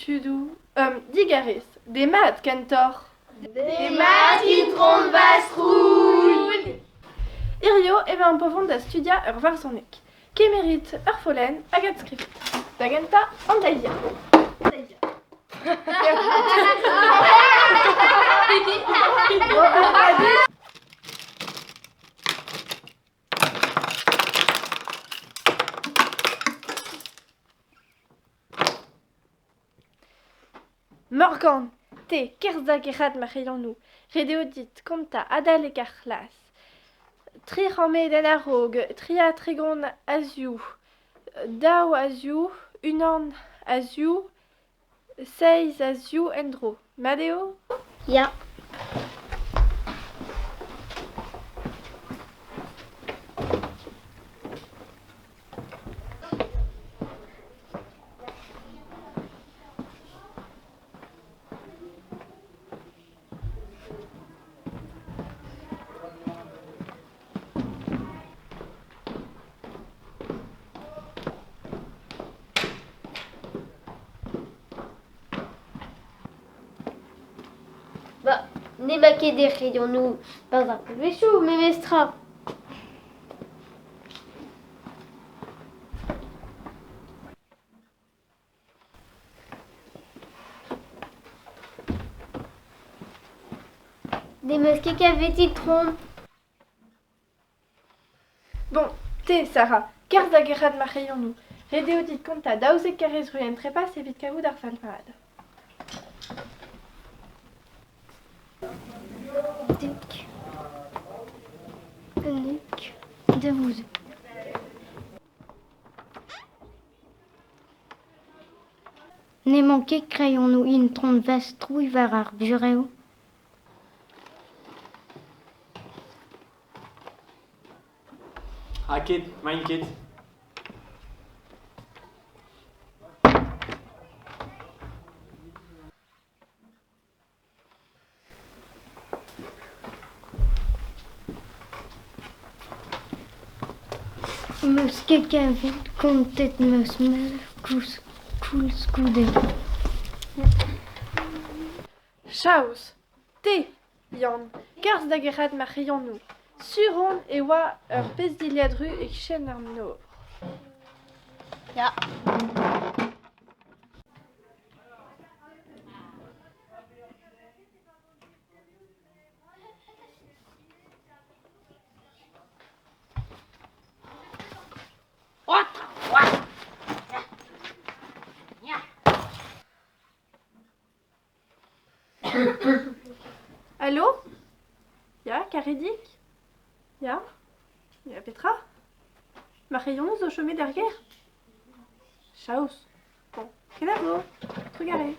tudoù. Digarez, demat kentoc'h. Demat Itron Vastrouilh! Hirio emaomp o vont da studiañ ur varzhoneg. Kemerit ur follenn hag adskrivit. Da gentañ, an deiziad. Morgan, te, kerzh da gerc'hat ma c'heloù. Ret eo dit kontañ adalek ar c'hlas. Tri c'hammedenn a-raok, tri ha 30 a-ziv, daou a-ziv, unan a-ziv, seizh a-ziv en-dro. Mat eo? Ya. Ba, n'emañ ket er c'hreionoù barzh ar bloavezhioù memestra. N'em eus ket kavet itron. Bon, te, Sarah, kerzh da gerc'hat ma c'hreionoù. Ret eo dit kontañ 12 karrez ru en trepas evit kavout ar sal-vat. Dek, unnek, daouzek. N'emañ ket kreionoù Intron Vastrouilh war ar burev. Ha ket, 'maint ket. N'eus ket kavet kontet 'm eus mall koulskoude. Chaous, te, Yann, kerzh da gerc'hat ma c'hreionoù. Sur on e oa ur pezh dilhad ruz e-kichen an nor. Ya. Alo? Ya, Karedig? Ya? Ya, petra? Ma c'hraionoù zo chomet er gêr? Chaous. Bon, kenavo. Trugarez.